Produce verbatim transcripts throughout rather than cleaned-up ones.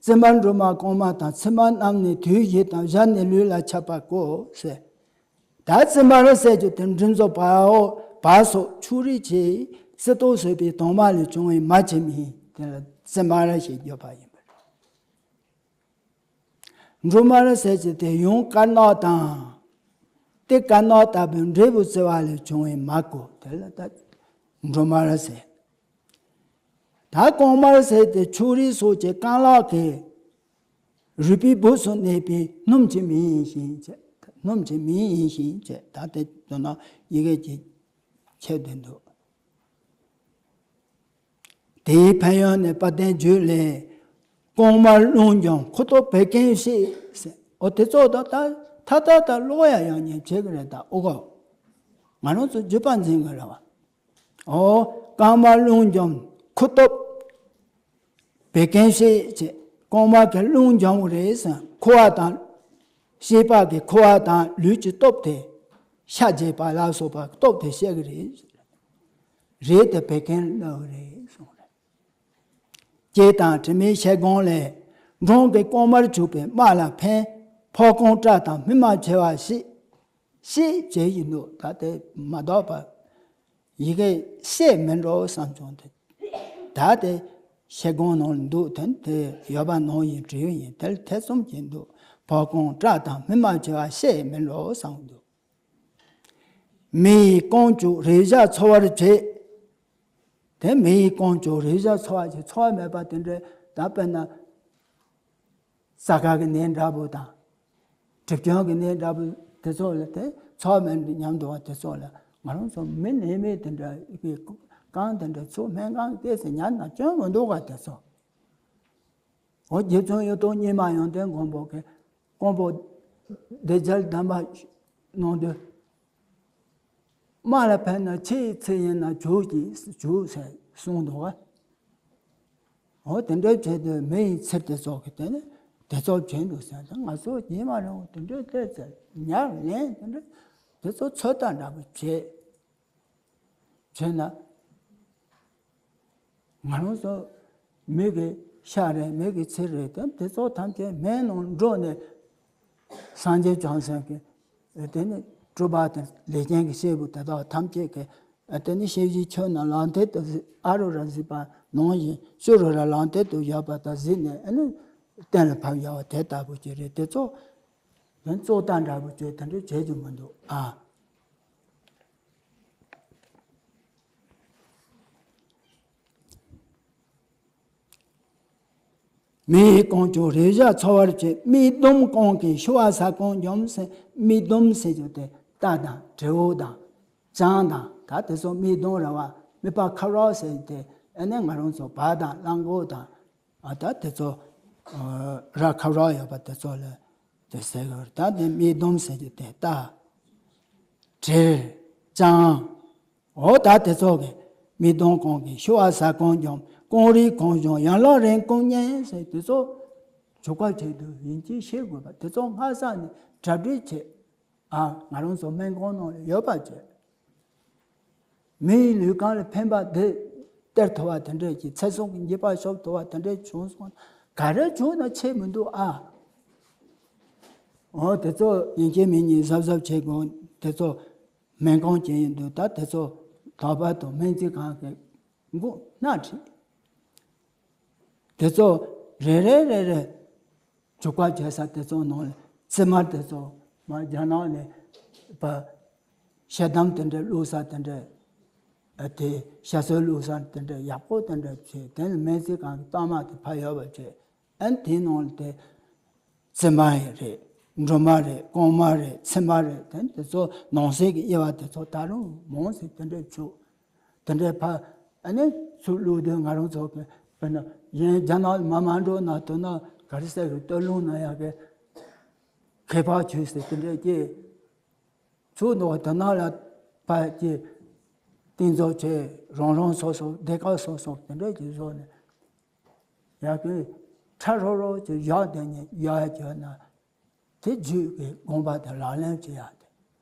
བཙུན་མ་སྒྲོལ་མ་གོང་མ་དང་མཚན་མ་རྣམས་ནི་དུས་བཞི་དང་ཞག་ནི་ལུས་ལ་ཁྱབ་པར་གོ་ཟེར། ད་བཙུན་མ་ར་ཟེར་རྒྱུ་དེ་མགྲིན་ཚབ་བ་འོ་བ་སོགས་ཕྱོགས་རིས་ཆེ་སྲིད་ཐོག་བཟོད་པའི་དྭངས་མ་ལས་བྱུང་བའི་མ་ཆེན་མིན། དེ་ལ་བཙུན་མ་ར་ཞེས་བརྗོད་པ་ཡིན་པ་རེད། སྒྲོལ་མ་ར་ཟེར་གྱི་དེ་ཡང་དཀར་ནག་དང་། དེ་དཀར་ནག་ལྟ་བུའི་འབྲས་བུ་བརྩི་བ་ལས་བྱུང་བའི་མ་གོ། དེ་ལ་ད་སྒྲོལ་མ་ར་ཟེར། ད་གོང་མར་ཟེར་ཏེ་ཕྱོགས་རིས་སོགས་ཀྱི་རྐང་ལག་གིས་རུས་པའི་སྦུབས་སུ་གནས་པའི་སྣུམ་གྱི་མིང་ཡིན་ཞིང་བྱས། སྣུམ་གྱི་མིང་ཡིན་ཞིང་བྱས། ད་དེ་དོན་ན་ཡི་གེ་གཅིག་ཁྱབ་བསྡད་འདུག་དེའི་ཕན་ཡོན་ནི་དཔལ་ལྡན་རྒྱུད་ལས། རྐང་མར་རླུང་འཇོམས་ཁུ་ཏོག་བད་ཀན་བཤད་ཟེར། འོ་དེ་ཚོ་ད་ད་ད་ད་ད་ཀློག་ཡ་ཡང་ཉན་བྱེད་ཀྱི་རེད། ད་ཨོ་གོ། ང་རང་ཚོ་རྒྱུད་པ་འཛིན་གྱི་རེད་བ། འོ། རྐང་མར་རླུང་འཇོམས་ཁུ་ཏོག་བད་ཀན་བཤད་ཅེས། རྐང་མར་གྱི་རླུང་འཇོམས་རེད་ཟེར། ཁུ་བ་དང་། བཤད་པ་གི་ཁུ་བ་དང་ལུས་ཀྱི་སྟོབས་དེ། ཤ་རྒྱས་པ་ལ་སོགས་པ་སྟོབས་དེ་བཤད་ཀྱི་རེད། རེད་དེ་བད་ཀན་བསླུ་བ་རེད་གསུངས་རེད། ལྕེ་དང་དྲི་མའི་ཤ་སྒོང་ལས། འབྲོང་གི་རྐང་མར་བྱུགས་པས་རྨ་ལ་ཕན། ཕོ་རྐང་སྐྲ་དང་སྨིན་མ་བྱེ་བ་ཞིག་ཞེས་བྱས་ཡིན་ནོ། ད་དེ་མ་དག་པ། ཡི་གེ་བཤད་མི་འགྲོ་བསམ་བྱུང་སྟེ། ད་དེ་ཤ་སྒོང་ནང་ལ་འདུག་དོན་དེ་ཡོད་པ་ནང་བཞིན་བྲིས་ཡིན། དེ་ལ་ཐེ་ཚོམ་གྱིས་འདུག་ཕོ་རྐང་སྐྲ་དང་སྨིན་མ་བྱེ་བ་བཤད་མི་འགྲོ་བསམ་འདུག་མི་ཡི་རྐང་བྱུག་རེག་བྱ་འཚོལ་བར་བྱེད། དེ་མི་ཡི་རྐང་བྱུག་རེག་བྱ་འཚོལ་བར་བྱེད། འཚོལ་བ་མེད་པ་དེ་འདྲའི་ད་དཔེར་ན། ས་ཁ་གི་ནད་འདྲ་པོ་དང་། གྲིབ་སྐྱོན་གྱི་ནད་འདྲ་པོ་དེ་ཚོ་ལ་དེ་ཚོགས་མེད་མཉམ་དུ་བ་དེ་ཚོ་ལ་ང་རང་ཚོ་མི་ནད་མེད་དེ་འདྲ་གི་རྐང་དེ་འདྲ་ཚུགས་སྨན་ཁང་ལྟས་སུ་ཉར་ན་སྐྱོན་མི་འདུག་ག་དེ་ཚོ། འོ་རྗེ་བཙུན་གཡུ་ཐོག་སྙེ་མ་ཡོན་ཏན་མགོན་པོ་གི་རྐང་པོ་བདེ་རྒྱལ་གདམས་པ་གནང་དུས། རྨ་ལ་ཕན་ན་ཕྱི་ཡི་ཚེ་ཡིན་ན་བྱུག་ཅིག་བྱུག་ཟེར་གསུངས་འདུག་ག་འོ་དེ་འདྲའི་བྱས་ཏེ་མི་ཡི་ཚེ་དེ་ཚོགས་ཀྱི་དེ་ནི་དེ་ཚོགས་བྱས་འདུག་ཟེར་ཏེ་ང་ཚོ་རྗེས་མ་རིང་དེ་འདྲའི་ལྟས་ཚེ་ཉར་ལེན་དེ་འདྲ་དེ་ཚོ་ཚོད་ལྟ་འདྲ་པོ་བྱས་བྱས་ན། ང་རང་ཚོ་མི་གི་ཤ་རེད། མི་གི་ཚེ་རེད། དེ་དེ་ཚོ་ཐམས་ཅད་མེ་ནང་འགྲོ་ནས་སངས་རྒྱས་བྱང་སེམས་ཀྱི་དེ་ནི་གྲུབ་པ་དང་ལས་ཅན་གྱི་སྐྱེས་བུ་དེ་དག་ཐམས་ཅད་ཀྱི་དེ་ནི་ཤེས་བཞིན་ཆོས་རྣམས་ལག་མཐིལ་དུ་གཟིགས། ཨ་རུ་ར་གཟིགས་པ་ནང་བཞིན་ཤུ་རུ་ར་ལག་མཐིལ་དུ་བཞག་པ་དང་གཟིགས་ནས་ཨ་ནི་གཏན་ལ་ཕབ་ཡག་པ་དེ་ལྟ་བུ་ཅིག་རེད། དེ་ཚོ་དོན་གཙོ་དང་འདྲ་པོ་བྱས་དེ་འདྲ་བྱེད་རྒྱུ་མི་འདུག་ཨ། མི་ཡི་རྐང་བྱུག་རེག་བྱ་འཚོལ་བར་བྱེད། མིག་ཟླུམ་རྐང་གིས་ཤུ་བ་ཟ་ཁང་འཇོམས་ཟེར། མིག་ཟླུམ་ཟེར་རྒྱུ་དེ་རྟ་དང་དྲེའུ་དང་སྤྱང་དང་ད་དེ་ཚོ་མིག་ཟླུམ་ར་བ་མིག་པ་ཁ་རོག་ཟེར་དེ་ཨ་ནི་ང་རང་ཚོ་བ་དང་གླང་མགོ་དང་ཨ་ད་དེ་ཚོ་ར་ཁ་རོག་ཡོད་པ་དེ་ཚོ་ལ་དེ་ཟེར་གི་རེད། ད་དེ་མིག་ཟླུམ་ཟེར་རྒྱུ་དེ་རྟ། དྲེལ། སྤྱང་། འོ་ད་དེ་ཚོ་གི་མིག་ཟླུམ་རྐང་གིས་ཤུ་བ་ཟ་ཁང་འཇོམས། རྐང་རིས་གང་བྱུང་ཡན་ལག་རིང་ཀུན་ཉན་ཟེར། དེ་ཚོ་བྱུག་པ་བྱེད་དུས་ཡིན་གཅིག་ཤེས་དགོས་པ། དེ་ཚོ་སྔ་ས་ནས་གྲ་སྒྲིག་བྱེད། ཨ་ང་རང་ཚོ་སྨན་ཁང་ནང་ལ་ཡོད་པ་བྱེད། མི་ཡི་ལུས་ཁམས་ལ་ཕན་པ་དེ་སྟེར་ཐུབ་པ་དེ་འདྲས་ཀྱི་ཚེ་སྲོག་གི་འཇིགས་པ་སྐྱོབ་ཐུབ་པ་དེ་འདྲས་བྱུང་སོང་ན་ག་རེ་བྱུང་ན་ཆེ་མི་འདུག་ཨ། འོ་དེ་ཚོ་ཡིན་གཅིག་མིན་གཉིས་གཟབ་གཟབ་བྱེད་དགོས། དེ་ཚོ་སྨན་ཁང་ཅན་ཡིན་དུས་ད་དེ་ཚོ་དོགས་པ་དང་སྨན་རྩིས་ཁང་གི་མགོ་སྣ་ཁྲིད། དེ་ཚོ་རེ་རེ་རེ་རེ་བྱུག་པ་བྱེད་ས་དེ་ཚོ་ནང་ལ་ཙི་མར་དེ་ཚོ་མར་རྒྱ་ནག་ནས་པ་ཤ་དམ་དེ་འདྲ་བླུགས་ས་དེ་འདྲ་ཨ་དེ་ཤ་སོལ་བླུགས་ས་དེ་འདྲ་ཡག་པོ་དེ་འདྲ་བྱས། དེ་ནས་སྨན་རྩིས་ཁང་གི་གཏའ་མ་དེ་ཕར་ཡོད་པ་བྱས། ཨ་ནི་དེའི་ནང་ལ་དེ་ཙི་མ་ཡི་རེད། འབྲུ་མ་རེད། རྐང་མ་རེད། ཚི་མ་རེད། དེ་དེ་ཚོ་ནང་གསེས་ཀྱི་དབྱེ་བ་དེ་ཚོ་ད་རུང་མང་ཙམ་དེ་འདྲ་བྱུག་དེ་འདྲའི་ཕ་ཨ་ནི་ཚུར་བླུགས་དུས་ང་རང་ཚོ་གི་དཔེར་ན་གཞན་རྒྱ་ནག་ལ་མ་མ་འགྲོ་ན་དོ་ན་ག་རེ་ཟེར་གི་སྟོད་ལུང་ན་ཡག་གི་ཁེ་ཕག་ཆོས་ཟེར་དེ་འདྲའི་སྐྱེས། ཚུར་འདུག་དོ་ན་ལ་ཕ་སྐྱེས་གཏིང་རྫོགས་བྱས། རང་རང་སོ་སོ་སྡེ་ཁག་སོ་སོ་དེ་འདྲའི་ཀྱི་བཟོ་ནས་ཡག་གི་ཁྲ་རོ་རོ་ཅིག་བཞག་དེ་ནས་ཡག་གྱོན་ན། དེ་རྒྱུད་ཀྱི་དགོངས་པ་དེ་ལག་ལེན་བྱེད་ཡག་དེ།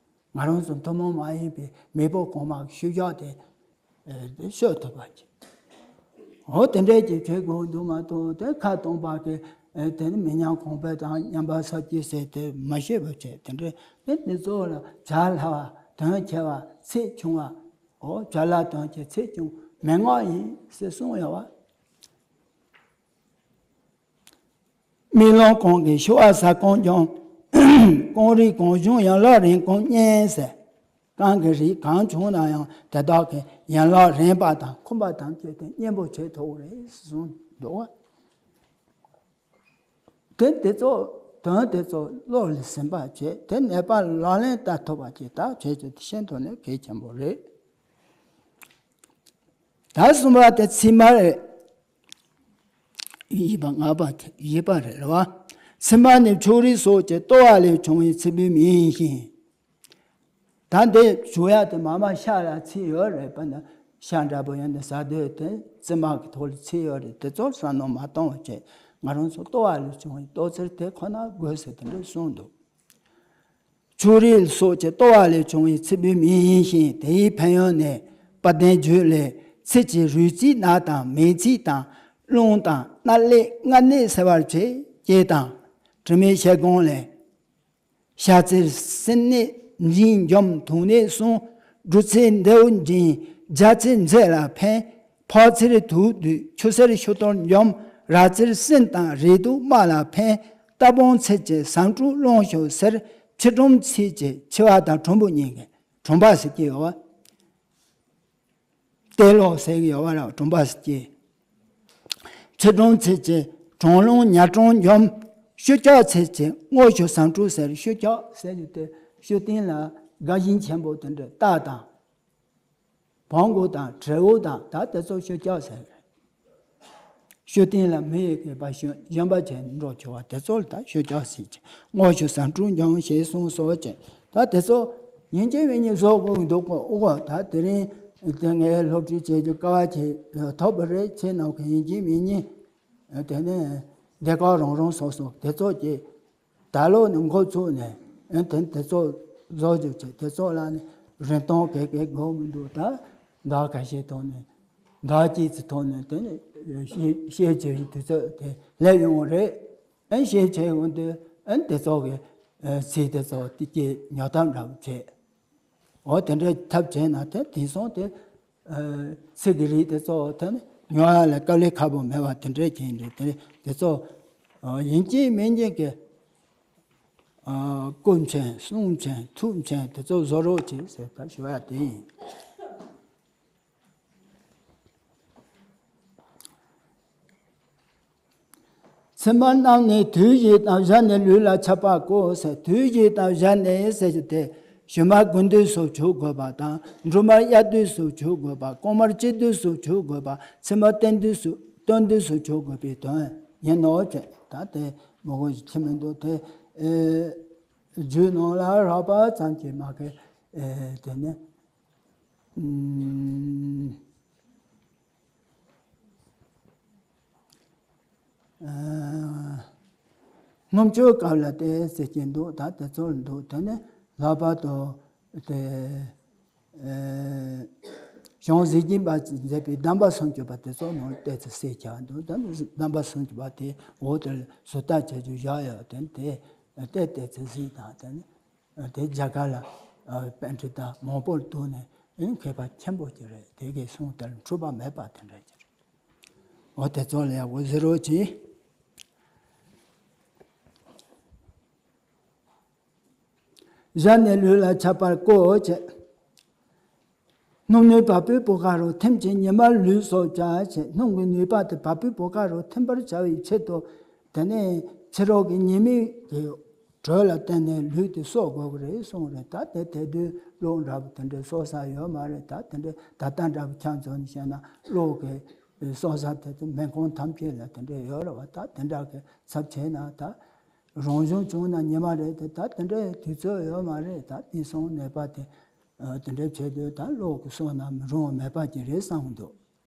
ང་རང་ཚོ་ཐུན་མོང་མ་ཡིན་པའི་མེས་པོ་གོང་མ་གི་ཤུལ་བཞག་དེ་ཨེ་དེ་ཤོད་ཐུབ་པ་བྱེད། འོ་དེ་འདྲས་ཀྱི་བྱེད་དགོས་འདུག་མ་གཏོགས་དེ་ཁ་སྟོང་པ་གི་ ཨེ་དེ་ནི་མི་ཉམས་གོང་འཕེལ་དང་ཉམས་པ་སོར་ཆུད་ཟེར་དེ་མ་ཤེས་པ་བྱས། དེ་འདྲ་དེ་འདི་ཚོ་ལ་བྱ་སླ་བ་དོན་ཆེ་བ་ཚིག་ཆུང་བ། འོ་བྱ་སླ་དོན་ཆེ་ཚིག་ཆུང་མན་ངག་ཡིན་ཟེར་གསུངས་ཡོད་བ། རྨི་ལམ་གང་གིས་ཤི་བ་ཟ་གང་འཇོམས། གང་རིག་གང་བྱུང་ཡན་ལག་རིང་གང་མཉེན་ཟེར། གང་གི་རིགས་གང་བྱུང་ན་ཡང་དེ་དག་གི་ཡན་ལག་རིང་པ་དང་ཁུམ་པ་ཐམས་ཅད་དེ་མཉེན་པོ་བྱེད་ཐུབ་རེད་གསུངས་འདུག་བ། དེ་དེ་ཚོ་དོན་དེ་ཚོ་བློ་ལ་ཟིན་པ་བྱས། དེ་ནད་པ་ལག་ལེན་བསྟར་ཐུབ་པ་བྱས། ད་བྱས་ཚུལ་དེ་ཤེས་ཐུབ་ནས་གལ་ཆེན་པོ་རེད། ད་གསུམ་པ་དེ་མཚན་མ་རེད། བཞི་པ་ལྔ་པ་བཞི་པ་རེད་རེད་བ། མཚན་མ་ནི་ཕྱོགས་རིས་སོགས་ཀྱི་ལྟོ་བ་ལས་བྱུང་བའི་ཚིལ་བུའི་མིང་ཡིན་ཞིང་། ད་འདི་བྱུག་ཡག་དེ་མ་མ་ཤ་ལ་ཚིལ་ཡོད་རེད་པ། ན་ཤ་འདྲ་པོ་ཡོད་ན་ཟ་དུས་དེ་བཙུན་མ་གི་ཐོག་ལ་ཚིལ་ཡོད་རེད། དེ་ཚོ་བསམ་མནོ་མ་གཏོང་བ་བྱས། ང་རང་ཚོ་ལྟོ་བ་ལས་བྱུང་བའི་ལྟོ་ཚིལ་དེ་ཁོ་ན་དགོས་ཟེར་དེ་འདྲ་གསུངས་འདུག་ཕྱོགས་རིས་སོགས་ཀྱི་ལྟོ་བ་ལས་བྱུང་བའི་ཚིལ་བུའི་མིང་ཡིན་ཞིང་། དེའི་ཕན་ཡོན་ནི། དཔལ་ལྡན་རྒྱུད་ལས། ཚིལ་གྱིས་རུས་ཚིགས་ནད་དང་མེ་ཚིགས་དང་། རླུང་དང་མནར་ལས་མངལ་ནད་སེལ་བར་བྱེད། ཅེས་དང་། དྲི་མེད་ཞལ་སྒོང་ལས། བྱ་ཚིལ་སྲིན་ནད་མགྲིན་འཇོམས་དུག་ནད་སྲུང་། འབྲུ་ཚིལ་མདེའུ་འབྱིན་རྒྱ་ཚིལ་མཛེ་ལ་ཕན། ཕག་ཚིལ་དུག་སྡུད་ཆུ་སེར་ཤུ་གཏོར་འཇོམས། ར་ཚིལ་སྲིན་དང་རེག་དུག་རྨ་ལ་ཕན། རྟ་བོང་ཚིལ་གྱིས་ཟམ་ཀྲུག་རླུང་ཤུགས་སེལ། ཚིལ་ཀྲུམ་ཚིལ་གྱིས་འཆི་བ་དང་གྲུམ་བུ་གཉིས་ཀྱི། གྲུམ་པ་ཟེར་གྱི་ཡོད་བ། ཏེ་ལོ་ཟེར་གྱི་ཡོད་བ་ར། གྲུམ་པ་ཟེར་གྱི། ཚིལ་ཀྲུམ་ཚིལ་གྱིས་གྲང་རླུང་ཉ་གྲང་འཇོམས། ཤུག་སྐྱག་ཚིལ་གྱིས་སྔོ་ཤུགས་ཟམ་ཀྲུག་སེལ། ཤུག་སྐྱག་ཟེར་གྱི་དེ་ཤུག་སྟེང་ལ་དགའ་ཞེན་ཆེན་པོ་དེ་འདྲ་རྟ་དང་། བོང་གུ་དང་དྲེའུ་དང་ད་དེ་ཚོ་ཤུག་སྐྱག་ཟེར། ཤུག་སྟེང་ལ་མི་ཡི་གི་བ་ཤུ་གཞོན་པ་ཆེ་འགྲོ་ཆེ་བ་དེ་ཚོ་ལ་ད་ཤུག་སྐྱག་ཟེར་གྱི། སྔོ་ཤུགས་ཟམ་ཀྲུག་འཇོམས་ཞེས་གསུངས་སོ་ཅེས། ད་དེ་ཚོ་ཡིན་གཅིག་མིན་གཉིས་བཟོ་དགོས་འདུག་གོ། ཨོ་གོ། ད་དེ་རིང་དེ་ངས་སློབ་ཁྲིད་བྱེད་རྒྱུ་དཀའ་བ་ཆེ་ཐོབ་པ་རེད། ཆེ་ནང་གི་ཡིན་གཅིག་མིན་གཉིས་དེ་ནས་སྡེ་ཁག་རང་རང་སོ་སོ་དེ་ཚོ་གྱིས། ད་ལོ་ནས་འགོ་ཚུགས་ནས་ཨེ་དེ་དེ་ཚོ་བཟོ་རྒྱུ་བྱས། དེ་ཚོ་ལ་ནི་རིན་གོང་གེ་གེ་དགོས་མི་འདུག་ད་ཟླ་ཁ་ཤས་ཐོག་ནས་ཟླ་གཅིག་ཙམ་ཐོག་ནས་དེ་ནས་ཤེས་ཤེས་བྱེད་དུས་ཚོད་དེ་སླེབས་ཡོང་བ་རེད། ཨེ་ཤེས་བྱེད་ཡོང་དུས་ཨེ་དེ་ཚོ་གི་ཚིག་དེ་ཚོ་དེ་སྐྱེ་ཉོ་ཐབས་འདྲ་བོ་བྱས། འོ་དེ་འདྲའི་ཐབས་བྱས་ན་དེ་དེང་སང་དེ་ཚིག་གི་རིགས་དེ་ཚོ་དེ་ནི་ཉོ་ཡ་ལ་དཀའ་ལས་ཁག་པོ་མེད་པ་དེ་འདྲའི་ཅན་རེད། དེ་དེ་ཚོ་ཡིན་གཅིག་མིན་གཅིག་གི་སྐུ་མཁྱེན་གསུང་མཁྱེན་ཐུགས་མཁྱེན་དེ་ཚོ་བཟོ་རོགས་བྱེད་ཟེར་ད་ཞུ་ཡ་དེ་ཡིན། ཚིལ་མར་རྣམས་ནི་དུས་བཞི་དང་བཞི་ནི་ལུས་ལ་ཆགས་པ་བཀོད་ཟེར། དུས་བཞི་དང་བཞི་ནི་ཟེར་རྒྱུ་དེ་ཞུན་མར་དགུན་དུས་སུ་བྱུག་དགོས་པ་དང་། འབྲུ་མར་དབྱར་དུས་སུ་བྱུག་དགོས་པ། ཀོང་མར་དཔྱིད་དུས་སུ་བྱུག་དགོས་པ། ཚིལ་མར་སྟོན་དུས་སུ་སྟོན་དུས་སུ་བྱུག་དགོས་པའི་དོན་ཡིན་ནོ་ཅེས། ད་དེ་མི་གོ་ཞིག་ཁྱིམ་མི་འདུག་དེ་ཨེ་རྒྱུད་ནང་ལ་རགས་པ་ཙམ་གྱིས་མ་གི་ཨེ་དེ་ནི་ཨུམ། སྣུམ་བཅུ་སྐབས་ལ་དེ་ཟེར་གྱི་འདུག་ད་དེ་ཚོར་འདུག་དེ་ནི་ལྷག་པར་དུ་དེ་གཞུང་གཟི་བརྗིད་པ་མཛད་པའི་གདམས་པ་སུམ་ཅུ་པ་དེ་ཚོ་ནང་བལྟས་ཚེ་གསལ་ཆགས་འདུག་ད་ནི་གདམས་པ་སུམ་ཅུ་པ་དེ་འོག་དེར་ཟུར་ལྟ་བྱ་རྒྱུ་བཞག་ཡོད། དེ་ནི་དེ་བལྟས་བལྟས་ཚེ་གཟིགས་དང་དེ་ནི། དེ་རྒྱ་གར་ལ་པཎྜི་ཏ་མང་པོར་འདུག་ནས་མཁས་པ་ཆེན་པོ་ཅིག་རེད། དེ་གའི་གསུང་ལྟར་འཁྲུལ་པ་མེད་པ་དེ་འདྲ་ཅིག་རེད། འོ་དེ་ཚོ་ལ་ཡག་པོ་གཟིགས་རོགས་གྱིས། བཞི་ནི་ལུས་ལ་ཆགས་པར་བཀོད་ཅེས། སྣུམ་ནི་བ་སྤུའི་བུ་ག་རུ་ཐིམ་ཞིང་ཉི་མར་ལུས་སོགས་བྱ་ཞེས། སྣུམ་གྱི་ནུས་པ་དེ་བ་སྤུའི་བུ་ག་རུ་ཐིམ་པར་བྱ་བའི་ཆེད་དུ། དེ་ནས་ཕྱི་རོལ་གྱི་ཉི་མའི་གི་དྲོད་ལ་བརྟེན་ནས་ལུས་དེ་གསོ་དགོས་ཀྱི་རེད་གསུངས་རེད། ད་དེ་དེ་དུས་གློག་འདྲ་པོ་དེ་འདྲའི་གསོ་ས་ཡོད་མ་རེད། ད་དེ་འདྲའི་ད་ལྟ་འདྲ་པོ་ཆ་མཚོན་ནས་བཤད་ན་གློག་གི་གསོ་ས་དེ་ཚོ་སྨན་ཁང་ཐམས་ཅད་ལ་དེ་འདྲ་ཡོད་རེད་བ། ད་དེ་འདྲ་གི་ཚབ་བྱས་ན་ད། རང་བྱུང་བྱུང་ན་ཉི་མ་རེད་དེ། ད་དེ་འདྲའི་དུས་ཚོད་ཡོད་མ་རེད། ད་དེང་སང་ནད་པ་དེ་དེ་འདྲའི་བྱེད་དུས་ད་གློག་གིས་གསོ་ན་མི་རུང་བ་མེད་པ་ཅིག་རེད་བསམ་གྱི་འདུག